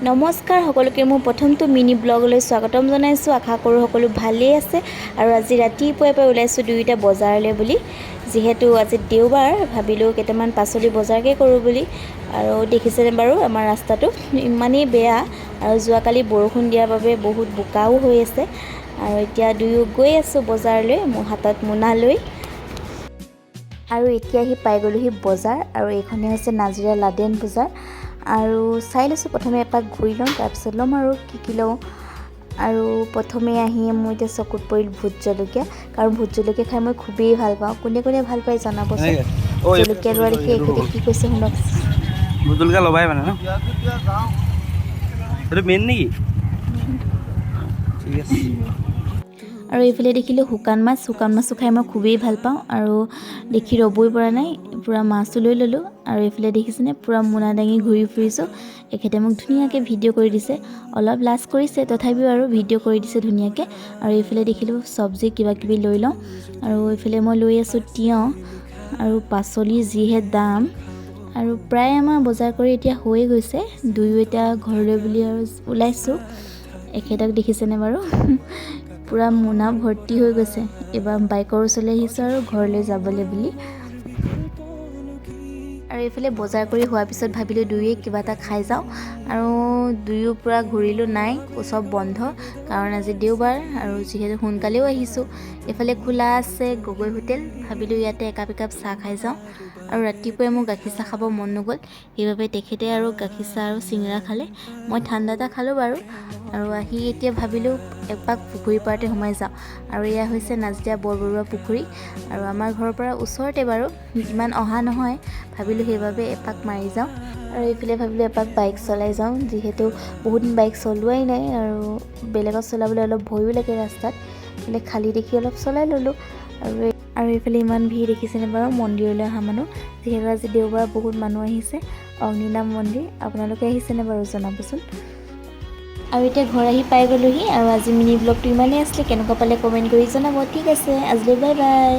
নমস্কাৰ সকলোকে, মোৰ প্ৰথমটো মিনি ব্লগলৈ স্বাগতম জনাইছোঁ। আশা কৰোঁ সকলো ভালেই আছে। আৰু আজি ৰাতিপুৱাই পৰা ওলাইছোঁ দুয়োটা বজাৰলৈ বুলি। যিহেতু আজি দেওবাৰ, ভাবিলোঁ কেইটামান পাচলি বজাৰকে কৰোঁ বুলি। আৰু দেখিছেনে বাৰু, আমাৰ ৰাস্তাটো ইমানেই বেয়া আৰু যোৱাকালি বৰষুণ দিয়াৰ বাবে বহুত বোকাও হৈ আছে। আৰু এতিয়া দুয়ো গৈ আছোঁ বজাৰলৈ, মোৰ হাতত মোনা লৈ। আৰু এতিয়া আহি পাই গ'লোহি বজাৰ আৰু এইখনেই হৈছে নাজিৰা লাডেন বজাৰ। আৰু চাই লৈছোঁ, প্ৰথমে এপাক ঘূৰি লওঁ, তাৰপিছত ল'ম আৰু কি কি লওঁ। আৰু প্ৰথমে আহি মোৰ এতিয়া চকুত পৰিল ভোট জলকীয়া, কাৰণ ভোট জলকীয়া খাই মই খুবেই ভাল পাওঁ। কোনে কোনে ভাল পায় জনাবচোন। জলকীয়া লোৱা দেখি এখেতে কি কৈছে শুনক। ভোট জলকীয়া ল'বাই মানে ন? এইটো মেইন নেকি? ঠিক আছে। আৰু এইফালে দেখিলোঁ শুকান মাছ। শুকান মাছো খাই মই খুবেই ভাল পাওঁ আৰু দেখি ৰ'বই পৰা নাই, পূৰা মাছো লৈ ল'লোঁ। আৰু এইফালে দেখিছেনে, পূৰা মোনা দাঙি ঘূৰি ফুৰিছোঁ। এখেতে মোক ধুনীয়াকৈ ভিডিঅ' কৰি দিছে। অলপ লাজ কৰিছে, তথাপিও আৰু ভিডিঅ' কৰি দিছে ধুনীয়াকৈ। আৰু এইফালে দেখিলোঁ চব্জি কিবা কিবি লৈ লওঁ। আৰু এইফালে মই লৈ আছোঁ তিয়ঁহ আৰু পাচলিৰ যিহে দাম। আৰু প্ৰায় আমাৰ বজাৰ কৰি এতিয়া হৈয়ে গৈছে। দুয়ো এতিয়া ঘৰলৈ বুলি আৰু ওলাইছোঁ। এখেতক দেখিছেনে বাৰু, পূৰা মোনা ভৰ্তি হৈ গৈছে। এইবাৰ বাইকৰ ওচৰলৈ আহিছোঁ আৰু ঘৰলৈ যাবলৈ বুলি। আৰু এইফালে বজাৰ কৰি হোৱাৰ পিছত ভাবিলোঁ দুয়োৱে কিবা এটা খাই যাওঁ। আৰু দুয়ো পূৰা ঘূৰিলোঁ, নাই, চব বন্ধ, কাৰণ আজি দেওবাৰ আৰু যিহেতু সোনকালেও আহিছোঁ। এইফালে খোলা আছে গগৈ হোটেল। ভাবিলোঁ ইয়াতে একাপ একাপ চাহ খাই যাওঁ। আৰু ৰাতিপুৱাই মোৰ গাখীৰ চাহ খাব মন নগ'ল, সেইবাবে তেখেতে আৰু গাখীৰ চাহ আৰু চিঙৰা খালে। মই ঠাণ্ডা এটা খালোঁ বাৰু। আৰু আহি এতিয়া ভাবিলোঁ এপাক পুখুৰী পাৰতে সোমাই যাওঁ। আৰু এয়া হৈছে নাজিৰা বৰবৰুৱা পুখুৰী আৰু আমাৰ ঘৰৰ পৰা ওচৰতে বাৰু, ইমান অহা নহয়। ভাবিলোঁ সেইবাবে এপাক মাৰি যাওঁ। আৰু এইফালে ভাবিলোঁ এপাক বাইক চলাই যাওঁ, যিহেতু বহুত দিন বাইক চলোৱাই নাই আৰু বেলেগত চলাবলৈ অলপ ভয়ো লাগে ৰাস্তাত। এইফালে খালী দেখি অলপ চলাই ল'লোঁ। আৰু এইফালে ইমান ভিৰ দেখিছেনে বাৰু, মন্দিৰলৈ অহা মানুহ। যিহেতু আজি দেওবাৰ, বহুত মানুহ আহিছে। অগ্নিনাভ মন্দিৰ, আপোনালোকে আহিছেনে বাৰু জনাবচোন। আৰু এতিয়া ঘৰ আহি পাই গ'লোহি। আৰু আজি মিনি ব্লগটো ইমানেই আছিলে। কেনেকুৱা পালে কমেণ্ট কৰি জনাব। ঠিক আছে, আজিলৈ বাই বাই।